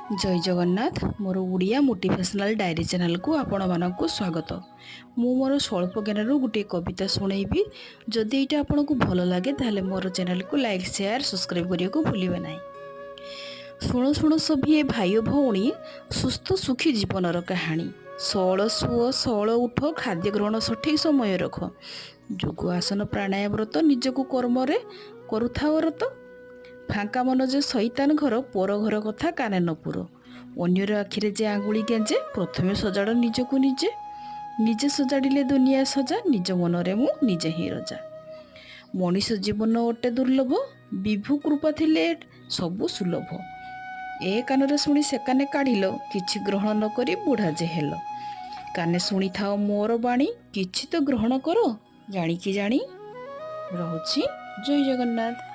ଜୟ ଜଗନ୍ନାଥ। ମୋର Odia motivational diary ଚ୍ୟାନେଲକୁ ଆପଣମାନଙ୍କୁ ସ୍ୱାଗତ। ମୁଁ ମୋର ସ୍ୱଳ୍ପ ଜ୍ଞାନରୁ ଗୋଟିଏ କବିତା ଶୁଣେଇବି। ଯଦି ଏଇଟା ଆପଣଙ୍କୁ ଭଲ ଲାଗେ, ତାହେଲେ ମୋର ଚ୍ୟାନେଲକୁ ଲାଇକ୍, ସେୟାର, ସବସ୍କ୍ରାଇବ୍ କରିବାକୁ ଭୁଲିବେ ନାହିଁ। ଶୁଣ ଶୁଣ ସଭିଏ ଭାଇ ଓ ଭଉଣୀ, ସୁସ୍ଥ ସୁଖୀ ଜୀବନର କାହାଣୀ। ସଅଳ ଶୁଅ, ସଅଳ ଉଠ, ଖାଦ୍ୟ ଗ୍ରହଣ ସଠିକ୍ ସମୟ ରଖ। ଯୋଗ, ଆସନ, ପ୍ରାଣାୟାମ ବ୍ରତ, ନିଜକୁ କର୍ମରେ କରୁଥାଅ ରତ। ଫାଙ୍କା ମନ ଯେ ସୈତାନ ଘର, ପର ଘର କଥା କାନେ ନ ପୁର। ଅନ୍ୟର ଆଖିରେ ଯେ ଆଙ୍ଗୁଳି ଗେଞ୍ଜେ, ପ୍ରଥମେ ସଜାଡ଼ ନିଜକୁ ନିଜେ। ନିଜେ ସଜାଡ଼ିଲେ ଦୁନିଆ ସଜା, ନିଜ ମନରେ ମୁଁ ନିଜେ ହିଁ ରଜା। ମଣିଷ ଜୀବନ ଅଟେ ଦୁର୍ଲଭ, ବିଭୁ କୃପା ଥିଲେ ସବୁ ସୁଲଭ। ଏ କାନରେ ଶୁଣି ସେ କାନେ କାଢ଼ିଲ, କିଛି ଗ୍ରହଣ ନ କରି ବୁଢ଼ା ଯେ ହେଲ। କାନେ ଶୁଣିଥାଅ ମୋର ବାଣୀ, କିଛି ତ ଗ୍ରହଣ କର ଜାଣିକି ଜାଣି। ରହୁଛି, ଜୟ ଜଗନ୍ନାଥ।